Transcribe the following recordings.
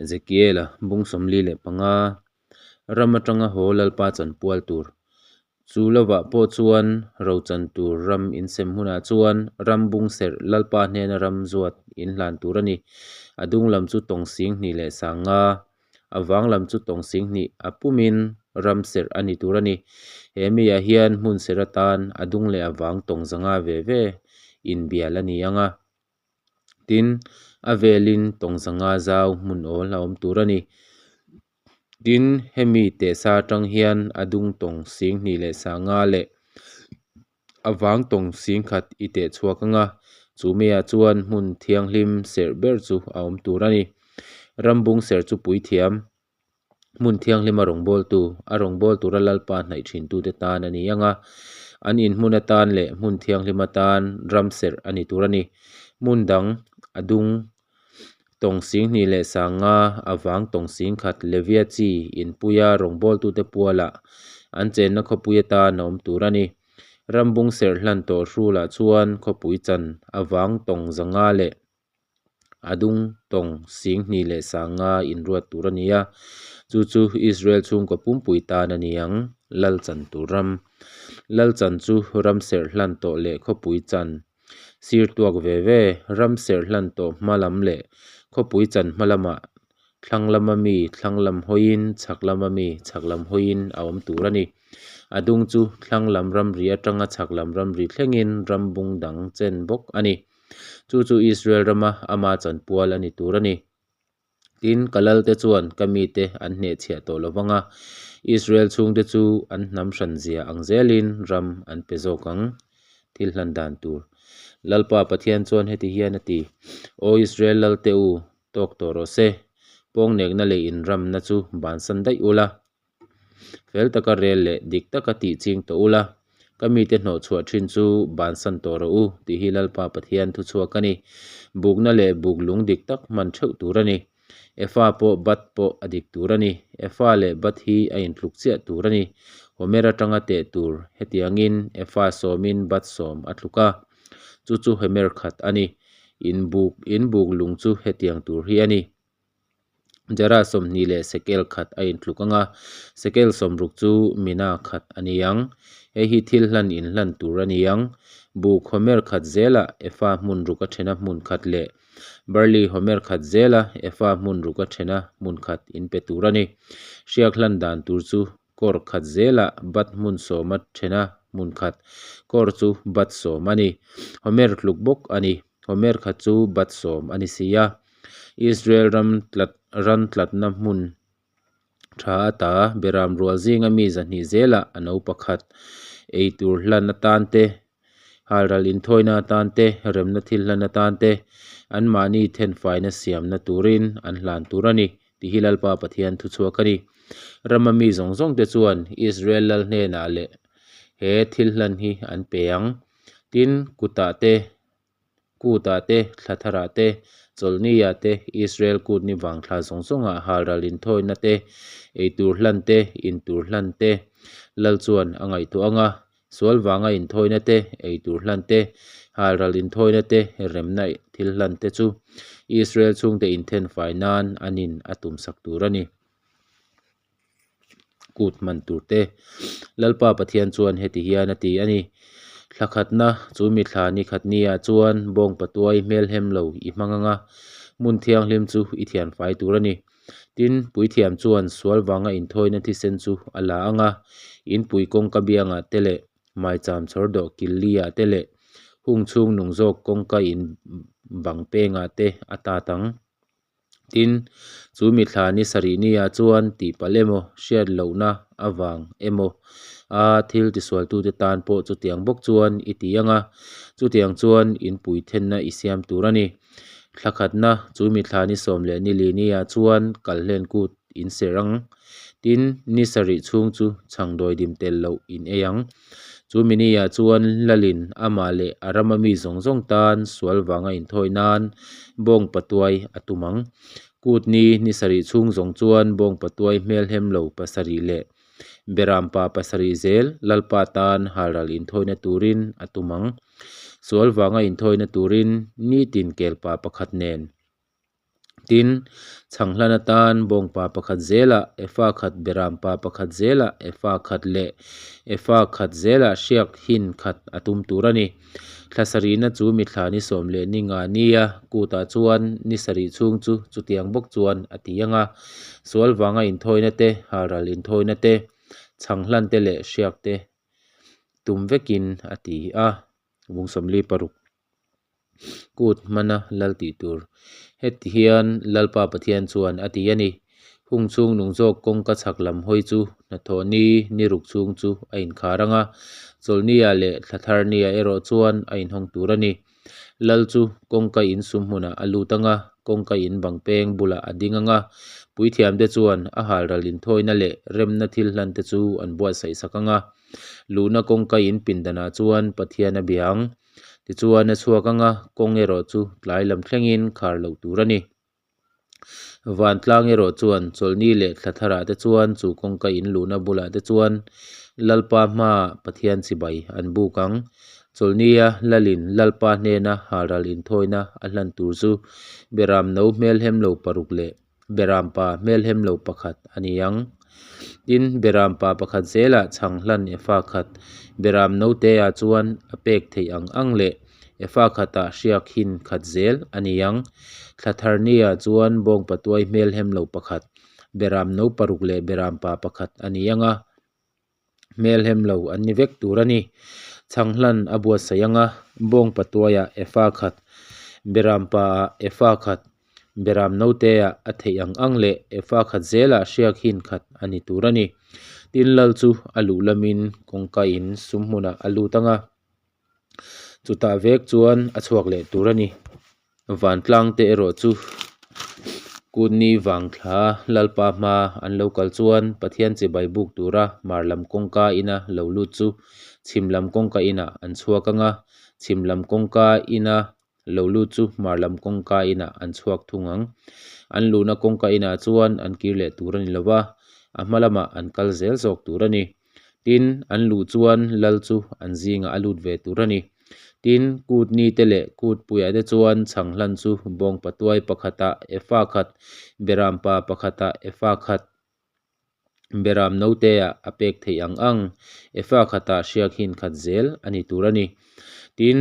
Ezekiela bung 45, Ram atanga haw Lalpa chanpual tur. Chu lovah pawh chuan rochan tur ram insem hunah chuan ram bung serh Lalpa hnena ram zuat inhlan tur a ni. A dung lam chu tawng 2500, a vang lam chu tawng 2000 a pumin ram serh a ni tur a ni. He miah hian hmun serh atan a dung leh a vang tawng 500 ve ve inbial a ni ang a. Tin, a velin tawng 500 zau hmun awl a awm tur a ni. Tin, hemi tehsa atang hian a dung tawng 2500 leh a vang tawng 10,000 i teh chhuak ang a, chu meiah chuan hmun thianghlim serh ber chu a awm tur a ni. Rambung serh chu puithiam, hmun thianghlima rawngbawltu, a rawngbâwl tura Lalpa hnaih ṭhintute tân a ni ang a, an inhmun atân leh hmun thianghlim atân ram serh a ni tur a ni. Hmun dang, a dung tawng 2500, a vang tawng 10,000, Levia chi inpuia rawngbâwltute pualah an chenna khawpui atân a awm tur a ni. Rambung serh hlan tawh hrulah chuan khawpui chan a vang tawng 500 leh a dung tawng 2500 inruat tur a ni a, chu chu Israel chhungkaw pumpui tan a ni ang, lal chan tur ram. Lal chan chu ram serh hlan tawh leh khawpui chan sir tuak ve ve, ram serh hlan tawh hma lam leh khawpui chan hma lamah thlang lama mi thlang lam hawiin chhak lama mi chhak lam hawiin a awm tur a ni. A dung chu thlang lam ramri atanga chhak lam ramri thlengin ram bung dang chen bawk a ni. Chu chu Israel rama ama chanpual a ni tur a ni. Tin, ka lalte chuan ka mite an hnehchhiah tawh lo vang a, Israel chhungte chu an hnam hran zia ang zelin ram an pe zawk ang. Thil hlan dan tur. Lalpa Pathian chuan heti hian a ti, Aw Israel lalte u, tawk tawh rawh se, pawngnekna leh inramna chu bansan daih ula. Fel taka rel leh dik taka tih ching tawh ula, ka mite hnawh chhuah thin chu bansan tawh rawh u, tih hi Lalpa Pathian thuchhuak a ni. Bukna leh buk lung dik tak hman theuh tur a ni. Efa pawh Bat pawh a dik tur a ni. Efa leh Bat hi a intluk chiah tur a ni. Homer atanga teh tur, hetiangin Efa sawmin Bat sawm a tluk a, chu chu Homer khat a ni. Inbuk, inbuk lung chu hetiang tur hi a ni. Jara 20 leh sekel khat a intluk ang a, sekel 60 chu mina khat a ni ang. Hei hi thil hlan inhlan tur a ni ang. Buk homer khat zelah efa hmun ruk a thena hmun khat leh barley homer khat zela efa hmun ruk a thena hmun khat in pe tur a ni. Hriak hlan dan tur chu kawr khat zelah bat hmun sawm a thena hmun khat, kawr chu bat sawm a ni. Homer tluk bawk a ni. Homer khat chu bat sawm a ni si a. Israel ram tlat ran tlatna hmun tha ata beram rual zinga mi 200 zelah a no pakhat ei tur hlan atan te, halral inthawina atan te, remna thil hlan atan te, anmahni thenfaina siamna turin an hlan tur a ni, tih hi Lalpa Pathian thuchhuak a ni. Rama mi zawng zawng te chuan Israel lal hnenah leh he thil hlan hi an pe ang. Tin, kutah te, Kutah te, thla tharah te, chawlhniah te, Israel kut ni vang thla zawng zawngah halral inthawina te, eitur hlan te, intur hlan te Lal chuan a ngaihtuah ang a. Sual vanga inthawina te, eitur hlan te, halral inthawina te, remna thil hlan te chu Israel chhungte inthenfai nan anin a tumsak tur a ni. Kut hman tur te. Lalpa Pathian chuan heti hian a ti a ni, Thla khatna chu mi thla ni khat niah chuan bawng patuai hmelhem lo i hmang ang a, hmun thianghlim chu i thian fai tur a ni. Tin, puithiam chuan sual vanga inthawina thisen chu a la ang a, inpui kawngka biangah te leh maicham chhawr dawh kil liah te leh hung chhung nung zawk kawngka in bang pengah te a tat ang. Tin, chu mi thla ni sarih niah chuan tihpalh emaw, hriat lohna avang emaw a thil tisualtute tan pawh chutiang bawk chuan i ti ang a, chutiang chuan inpui thenna i siam tur a ni. Thla khatna chu mi thla ni sawm leh ni li niah chuan kalhlen kut in serh ang. Tin, ni sarih chhung chu chhangdawi dim tel loh in ei ang. Chu mi niah chuan Lalin amah leh a rama mi zawng zawng tan sual vanga inthawi nan bawng patuai a tum ang. Kut ni ni sarih chhung zawng chuan bawng patuai hmelhem lo pasarih leh beram pa pasarih zel Lalpa tan halral inthawina turin a tum ang. Sual vanga inthawina turin nitin kelpa pakhat nen. Tin, chhang hlan atan bawngpa pakhat zelah efa khat, berampa pakhat zelah efa khat leh efa khat zelah hriak hin khat a tum tur a ni. Thla sarihna chu mithla ni sawm leh ni nga nia kutah chuan ni sarih chhung chu chutiang bawk chuan a ti ang a, sual vanga inthawina te, halral inthawina te, chhang hlan te leh hriak te tum vekin a ti a. Bung 46. Kut hmana lal tih tur. Heti hian Lalpa Pathian chuan a ti a ni, Hung chhung nung zawk kawngka chhak lam hawi chu hnathawh ni ni ruk chhung chu a inkhar ang a, chawlhniah leh thla thar niah erawh chuan a inhawng tur a ni. Lal chu kawngka in sum hmunah a lut ang a, kawngka in bang peng bulah a ding ang a, puithiamte chuan a halral inthawina leh remna thil hlante chu an buatsaih sak ang a. Luhna kawngka in pindanah chuan Pathian a bia ang. Tichuan a chhuak ang a, kawng erawh chu tlai lam thlengin khar loh tur a ni. Vantlang erawh chuan chawlhni leh thla tharah te chuan chu kawngka in luhna bulah te chuan Lalpa hmaah Pathian chibai an buk ang. Chawlhnia Lalin Lalpa hnena halral inthawina a hlan tur chu Beram no hmelhem lo paruk leh Berampa hmelhem lo pakhat a ni ang. Tin, Berampa pakhat zelah chhang hlan efa khat Beram noteah chuan a pek theih ang ang leh efa khatah hriak hin khat zel a ni ang. Thla tharniah chuan bawngpa tuai hmelhem lo pakhat, Beram no paruk leh Berampa pakhat a ni ang a. Hmelhem lo an ni vek tur a ni. Chhang hlan a buatsaih ang a, bawngpa tuaiah efa khat, Berampa ah efa khat, Beram noteah a theih ang ang leh efa khat zelah hriak hin khat a ni tur a ni. Tin lal chu a luh lamin kawngka in sum hmunah a lut ang a, chutah vek chuan a chhuak leh tur a ni. Vantlang te erawh chu kutni vang thla Lalpa hma an lo kal chuan Pathian chibai buk tura hmar lam kawngka ina lo lut chu chhim lam kawngka inah an chhuak ang a, chhim lam kawngka ina lo lut chu hmar lam kawngka inah an chhuak thung ang. An luhna kawngka inah chuan an kir leh tur a ni lo va, a hma lamah an kal zel zawk tur a ni. Tin, an luh chuan lal chu an zingah a lut ve tur a ni. Tin, kut ni te leh kut puiah te chuan chhang hlan chu bawngpa tuai pakhatah efa khat, berampa pakhatah efa khat, beram noteah a pek theih ang ang, efa khatah hriak hin khat zel a ni tur a ni. Tin,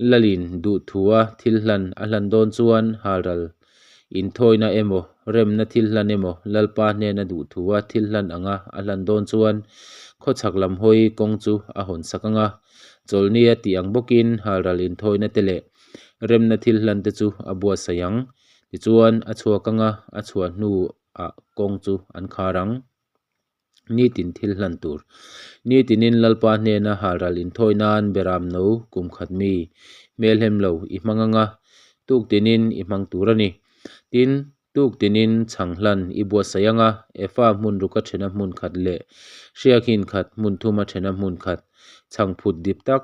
Lalin duhthua thil hlan a hlan dawn chuan halral inthawina emaw, remna thil hlan emaw, Lalpa hnena duhthua thil hlan anga a hlan dawn chuan khawchhak lam hawi kawng chu a hawn sak ang a. Chawlhni a tih ang bawkin halral inthawina te leh remna thil hlan te chu a buatsaih ang. Tichuan a chhuak ang a, a chhuah hnuah kawng chu an khar ang. Nitin thil hlan tur. Nitinin Lalpa hnena halral inthawi nan beram no kum khat mi hmelhem lo i hmang ang a, tuk tinin i hmang tur a ni. Tin, tuk tinin chhang hlan i buatsaih ang a, efa hmun ruka thena hmun khat leh hriak hin khat hmun thuma thena hmun khat chhang phut dip tak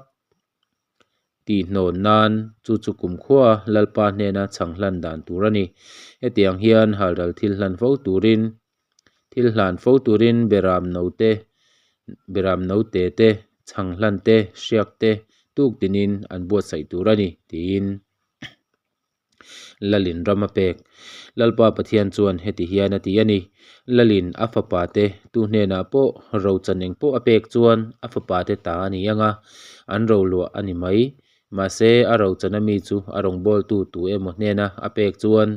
Tihnawn nan chu chu kumkhua Lalpa hnena chhang hlan dan tur a ni. Hetiang hian halral thil hlan fo turin thil hlan fo turin beram note beram note te, chhang hlan te, hriak te tuk tinin an buatsaih tur a ni tiin Lalin ram a pek. Lalpa Pathian chuan heti hian a ti a ni, Lalin a fapa te tu hnenah pawh rochan eng pawh a pek chuan a fapa te ta a ni ang a, an roluah a ni mai. Mahse, a rochana mi chu a rawngbawltu tu emaw hnena a pek chuan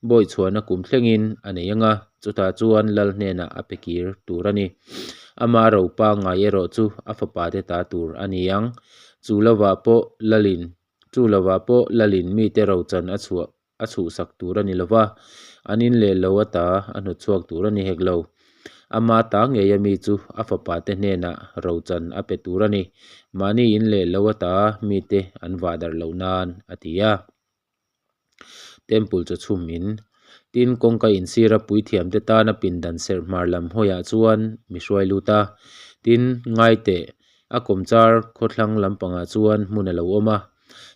bawichhuahna kum thlengin a nei ang a, chutah chuan Lal hnenah a pe kir tur a ni. Ama ro pangngai erawh chu a fapa te ta tur a ni ang. Chu lovah pawh Lalin Chu lovah pawh Lalin mite rochan a chhuah a chhuhsak tur a ni lo va, an in leh lo ata a hnawt chhuak tur a ni hek lo. Ama ta ngeia mi chu a fapate hnenah rochan a pe tur a ni. Mahni in leh lo ata mite an vah darh loh nan, a ti a. Temple chaw chhum in. Tin, kawngka insira puithiamte tana pindan serh hmar lam hawiah chuan mi hruai lut a. Tin, ngaiteh, a kawmchar khawthlang lampangah chuan hmun a lo awm a.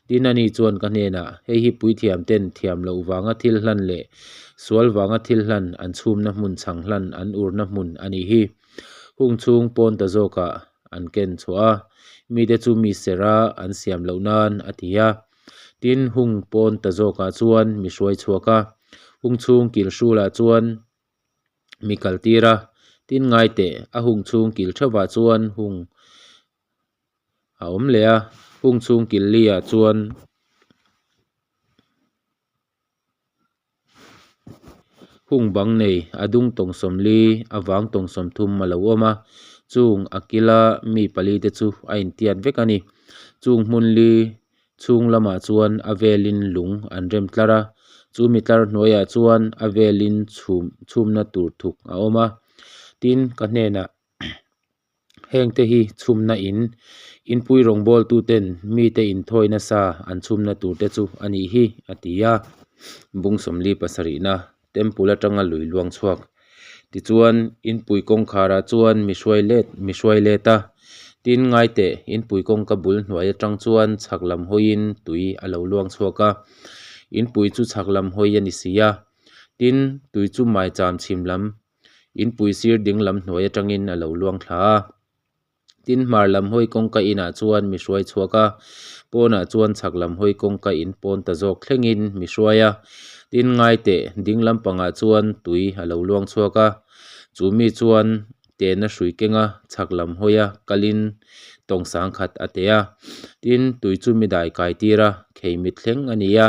Tin, ani chuan ka hnenah, Hei hi puithiamten thiam loh vanga thil hlan leh sual vanga thil hlan an chhumna hmun chhang hlan an urna hmun a nih hi. Hung chhung pawn ta zawkah an ken chhuah a, mite chu mi serh a an siam loh nan, a ti a. Tin, hung pawn ta zawkah chuan mi hruai chhuak a. Hung chhung kil hrulah chuan mi kal tir a, tin ngai teh a hung chhung kil theuhah chuan hung a awm leh a, hung chhung kil li ah chuan hung bang nei a dung tawng sawmli a vang tawng sawmthum a lo awm a, chung a kila mi pali te chu a intiat vek a ni. Chung hmun li chhung lamah chuan a velin lung an rem tlar a, chu mi tlar hnuaiah chuan a velin chhum chhumna tur thuk a awm a, tin ka hnenah Hengte hi chhumna in, inpui rawngbawltuten mite inthawi nasa an chhumna turte chu a nih hi, a ti a. Bung sawmli pasarihna Temple atanga lui luang chhuak. Tichuan, inpui kawngkharah chuan mi hruai let mi hruai let a. Tin, ngaiteh, inpui kawngka bul hnuai atang chuan chhak lam hawiin tui a lo luang chhuak a. Inpui chu chhak lam hawi a ni si a. Tin, tui chu maicham chhim lam Inpui sir ding lam hnuai atangin a lo luang thla a. Tin, hmar lam hawi kawngka inah chuan mi hruai chhuak a, pawnah chuan chhak lam hawi kawngka in pawn ta zawk thlengin mi hruai a. Tin, ngaiteh ding lampangah chuan tui a lo luang chhuak a, chu mi chuan tehna hrui kenga chhak lam hawia kalin tawng sangkhat a teh a. Tin, tui chu mi dai kai tir a, khei mit thleng a ni a,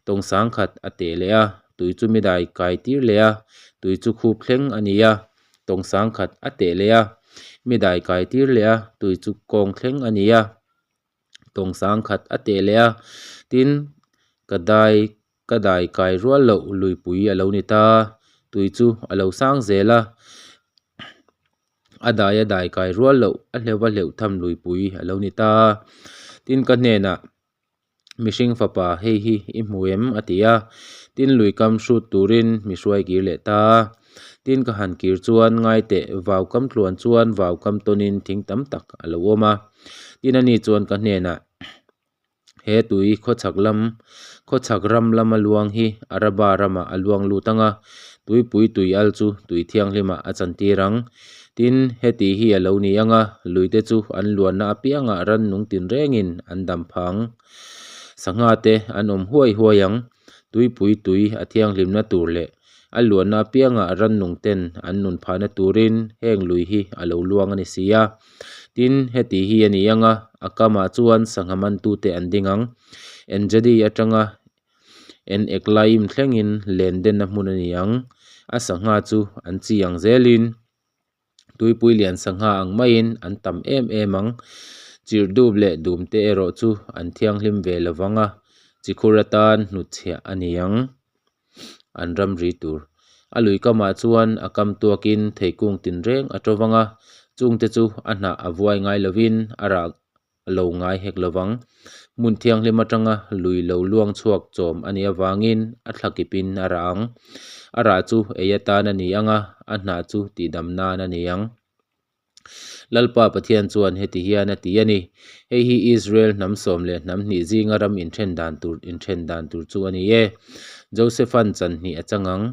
tawng sangkhat a teh leh a. Tui chu mi dai kai tir leh a, tui chu khup thleng a ni a, tawng sang khat a teh leh a, mi dai kai tir leh a, tui chu kawng thleng a ni a, tawng sang khat a teh leh a, tin ka dai ka dai kai rual loh luipui a lo ni ta, tui chu a lo sang zel a, a dai a dai kai rual loh a hleuh a hleuh tham luipui a lo ni ta, tin ka hnenah. Mihring fapa, hei hi i hmu em? a ti a. Tin, lui kam hrut turin mi hruai kir leh ta a. Tin, ka han kir chuan ngai teh, vau kam tluan chuan vau kam tawnin thing tam tak a lo awm a. Tin, ani chuan ka hnenah, He tui khawchhak lam, khawchhak ram lama luang hi Araba ramah a luang lut ang a, tuipui tui al chu tui thianghlimah a chantir ang. Tin, heti hi a lo ni ang a, luite chu an luanna apiangah rannung tinrengin an dam phah ang. Sangha te an awm huai huai ang. Tuipui tui a thianghlimna tur leh a luanna apiangah rannung ten an nun phahna turin heng lui hi a lo luang a ni si a. Tin, heti hi a ni ang a, a kamah chuan sangha mantute an ding ang. Engedi atanga En Eklaim thlengin len denna hmun a ni ang. A sangha chu an chi ang zelin tuipui lian sangha ang maiin an tam em em ang. Chirh dup leh dum te erawh chu an thianghlim ve lo vang a, chikhur atan hnutchhiah a ni ang. An ramri tur. A lui kamah chuan a kam tuakin theikung tinreng a to vang a, chungte chu a hnah a vuai ngai lovin a rah a lo ngai hek lo vang. Hmun thianghlim atanga lui lo luang chhuak chawm a nih avangin a thla kipin a rah ang. A rah chu ei atan a ni ang a, a hnah chu tihdam nan a ni ang. Lalpa Pathian chuan heti hian a ti a ni, Hei hi Israel hnam sawm leh hnam hnih zinga ram inthen dan tur inthen dan tur chu a ni e. Josephan chan hnih a chang ang,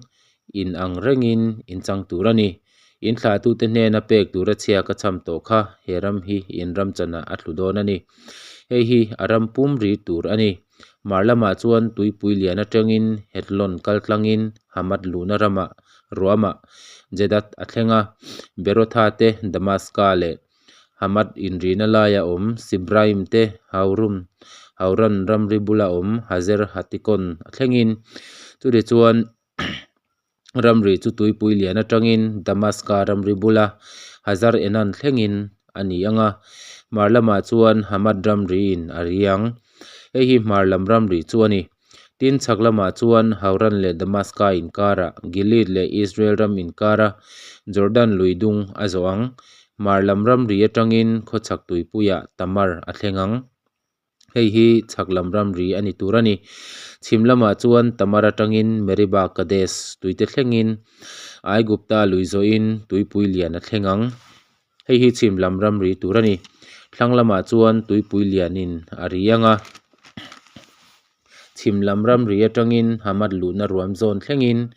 in ang rengin in chang tur a ni. In thlahtute hnena pek tura chhia ka cham tawh kha he ram hi in ram chanah a tlu dawn a ni. Hei hi a ram pum ri tur a ni. Mar lamah chuan tuipui lian atangin Hethlon kal tlangin Hamath luhna ramah ruamah Jedat a thleng a, Berotha te, Damaska leh Hamath inrina laia awm Sibraim te, Haurum, Hauran ramri bula awm Hazer Hatikon a thlengin. Chutichuan Ramri chu tuipui lian atangin Damaska ramri bula Hazar Enan thlengin a ni ang a, hmar lamah chuan Hamath ramriin a ri ang. Hei hi hmar lam ramri chu a ni. Tin, chhak lamah chuan Hauran leh Damaska inkarah, Gilead leh Israel ram inkara Jordan lui dung a zawh ang. Hmar lam ramri atangin khawchhak tuipuiah Tamar a thleng ang. Hei hi chhak lam ramri a ni tur a ni. Chhim lamah chuan Tamar atangin Meriba Kadesh tuite thlengin Aigupta lui zawhin tuipui lian a thleng ang. Hei hi chhim lam ramri tur a ni. Thlang lamah chuan tuipui lianin a ri ang a. Chhim lam ramri atangin Hamath luhna ruam zawn thlengin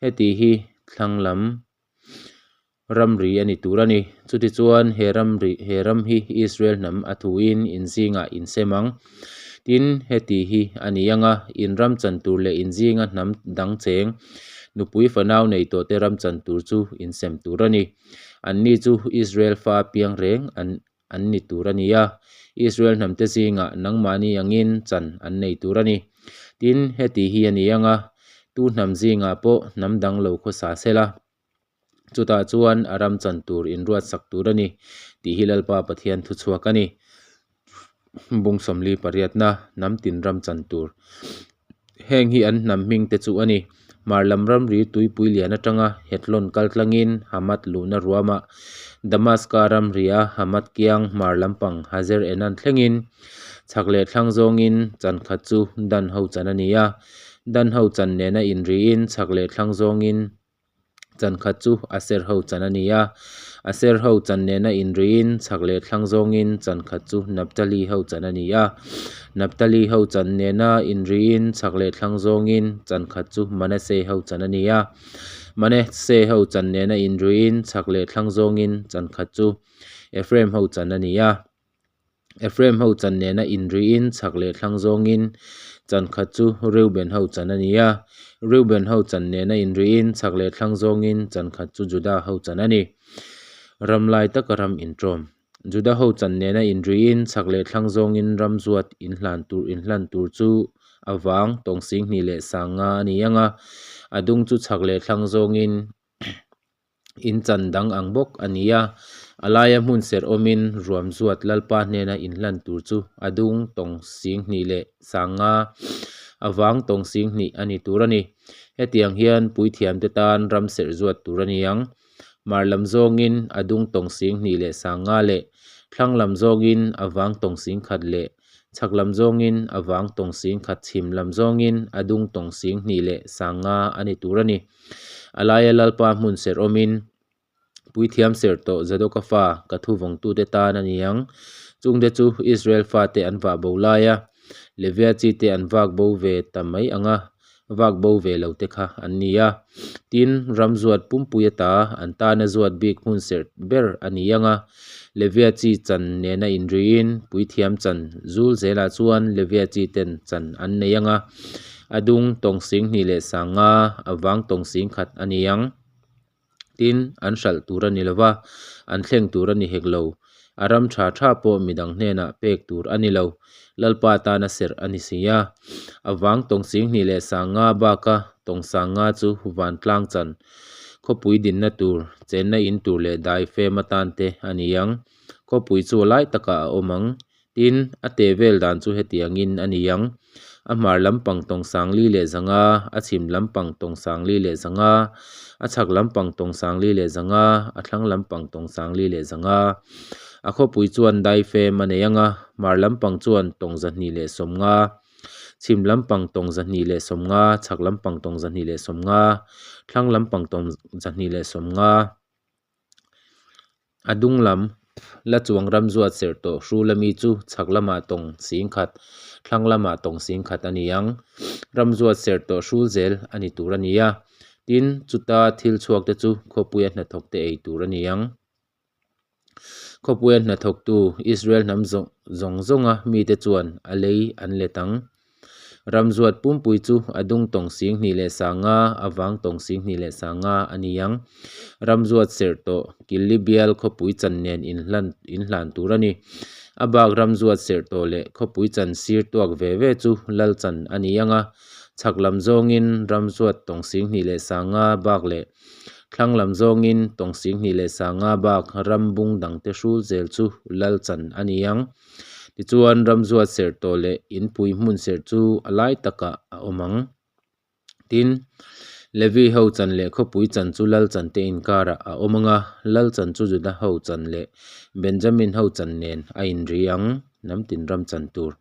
heti hi thlang lam Ramri a ni tur a ni. Chutichuan he ramri he ram hi Israel hnam a thuin in zingah in sem ang. Tin, heti hi a ni ang a, in ram chan tur leh in zinga hnam dang cheng, nupui fanau nei tawhte ram chan tur chu in sem tur a ni. Anni chu Israel fa piang reng an an ni tur a ni a, Israel hnamte zingah nangmahni angin chan an nei tur a ni. Tin, heti hi a ni ang a, tu hnam zingah pawh hnam dang lo khawsa sela, chutah chuan a ram chan tur inruatsak tur a ni, tih hi Lalpa Pathian thuchhuak a ni. Bung sawmli pariatna, hnam tin ram chan tur. Heng hi an hnam hming te chu a ni. Hmar lam ramri tuipui lian atanga Hethlon kal tlangin Hamath luhna ruamah Damaska ramria Hamath kiang hmar lampang Hazer Enan thlengin chhak leh thlang zawngin chan khat chu Dan ho chan a ni a. Dan ho chan nena inriin chhak leh thlang zawngin Chan khat chu Aser ho chan a ni a, Aser ho chan nena inriin chhak leh thlang zawngin chan khat chu Naphtali ho chan a ni a, Naphtali ho chan nena inriin chhak leh thlang zawngin chan khat chu Manasseh ho chan a ni a, Manasseh ho chan nena inriin chhak leh thlang zawngin chan khat chu Ephraim ho chan a ni a. Ephraim ho chan nena inriin chhak leh thlang zawngin chan khat chu Reuben ho chan a ni a, Reuben ho chan nena inriin chhak leh thlang zawngin chan khat chu Juda ho chan a ni. Ram lai taka ram inṭawm. Juda ho chan nena inriin chhak leh thlang zawngin ram zuat inhlan tur inhlan tur chu a vang tawng singhnih leh sanga a ni ang a, a dung chu chhak leh thlang zawngin In chan dang ang bawk a ni a, a laia hmun serh awmin ruam zuat Lalpa hnena inhlan tur chu a dung tawng sing hnih leh sang nga, a vang tawng sing hnih a ni tur a ni. Hetiang hian puithiamte tan ram serh zuat tur a ni ang. Hmar lam zawngin a dung tawng sing hnih leh sang nga leh thlang lam zawngin a vang tawng sing khat leh chhak lam zawngin a vang tawng sing khat chhim lam zawngin a dung tawng sing hnih leh sang nga a ni tur a ni. A laia Lalpa hmun serh awmin Puithiam serh tawh Zadoka fa ka thu vawngtute tan a ni ang. Chungte chu Israel fate an vah bo laia Levia chite an vak bo ve ta mai ang a, vak bo ve lo te kha an ni a. Tin, ram zuat pumpui ata an tana zuat bik hmun serh ber a ni ang a, Levia chi chan nena inriin Puithiam chan zul zelah chuan Levia chi ten chan an nei ang a. A dung tawng sing hnih leh sang nga, a vang tawng sing khat a ni ang. Tin, an hralh tur a ni lo va, an thleng tur a ni hek lo. A ram tha tha pawh midang hnenah pek tur a ni lo, Lalpa tana serh a ni si a. A vang tawng sing hnih leh sang nga baka tawng sang nga chu vantlang chan, khawpui dinna tur, chenna in tur leh dai fem atan te a ni ang. Khawpui chu a lai takah a awm ang. Tin, a teh vel dan chu hetiangin a ni ang, a hmar lampang tawng sangli leh zanga, a chhim lampang tawng sangli leh zanga, a chhak lampang tawng sangli leh zanga, a thlang lampang tawng sangli leh zanga. A khawpui chuan daifem a nei ang a, hmar lampang chuan tawng zahnih leh sawmnga, chhim lampang tawng zahnih leh sawmnga, chhak lampang tawng zahnih leh sawmnga, thlang lampang tawng zahnih leh sawmnga. A dung lam la chuang ram zuat serh tawh hrul ami chu chhak lamah tawng sing khat, thlang lamah tawng sing khat a ni ang. Ram zuat serh tawh hrul zel a ni tur a ni a, tin chuta thil chhuak te chu khawpuia hnathawk te ei tur a ni ang. Khawpuia hnathawktu Israel hnam zawng zawnga mite chuan a lei an let ang. Ram zuat pumpui chu a dung tawng sing hnih leh sang nga, a vang tawng sing hnih leh sang nga a ni ang. Ram zuat serh tawh Killi bial khawpui chan nen inhlan inhlan tur a ni. A bak ram zuat serh tawh leh khawpui chan sir tuak ve ve chu lal chan a ni ang a, chhak lam zawngin ram zuat tawng sing hnih leh sang nga bak leh thlang lam zawngin tawng sing hnih leh sang nga bak ram bung dangte hrul zel chu lal chan a ni ang. Tichuan ramzuat serh tawh leh inpui hmun serh chu a lai takah a awm ang. Tin, Levi ho chan leh khawpui chan chu lal chan te inkarah a awm ang a, lal chan chu Juda ho chan leh Benjamin ho chan nen a inri ang, hnam tin ram chan tur.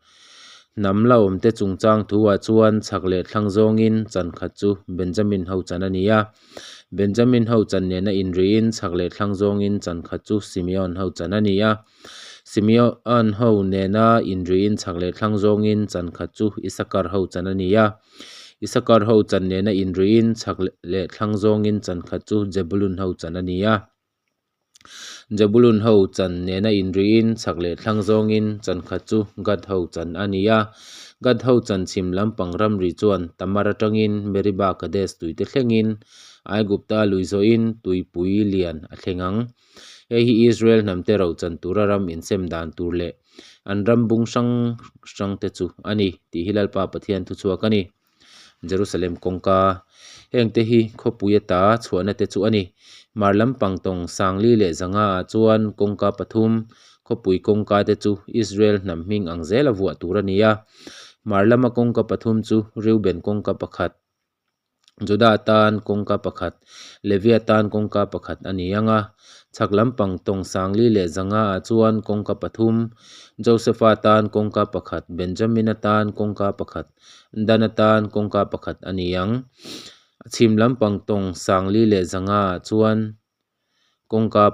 Hnam la awmte chungchang thuah chuan chhak leh thlang zawngin chan khat chu Benjamin ho chan a ni a, Benjamin ho chan nena inriin chhak leh thlang zawngin chan khat chu Simeon ho chan a ni a. Simeon ho nena inriin chhak leh thlang zawngin chan khat chu Isakar ho chan a ni a. Isakar ho chan nena inriin chhak leh thlang zawngin chan khat chu Jebulun ho chan a ni a. Jebulun ho chan nena inriin chhak leh thlang zawngin chan khat chu Gad ho chan a ni a. Gad ho chan chhim lampang ramri chuan Tamar atangin Meriba Kadesh tuite thlengin Aigupta lui zawhin tuipui lian a thleng ang. Hei hi Israel hnamte rochan tura ram insem dan tur leh an ram bung hrang hrangte chu a ni tih hi Lalpa Pathian thuchhuak a ni. Jerusalem kawngka. Hengte hi khawpui ata chhuahna te chu a ni. Hmar lampang tawng 4000 ah chuan kawngka pathum, khawpui kawngka te chu Israel hnam hming ang zela vuah tur a ni a. Hmar lama kawngka pathum chu Reuben kawngka pakhat, Juda tan kawngka pakhat, Levia tan kawngka pakhat a ni ang a. Chhak lampang tawng 450 ah chuan kawngka pathum, Josefa tan kawngka pakhat, Benjamina tan kawngka pakhat, Dan atan kawngka pakhat a ni ang. A chhim lampang tawng 450 ah chuan kawngka.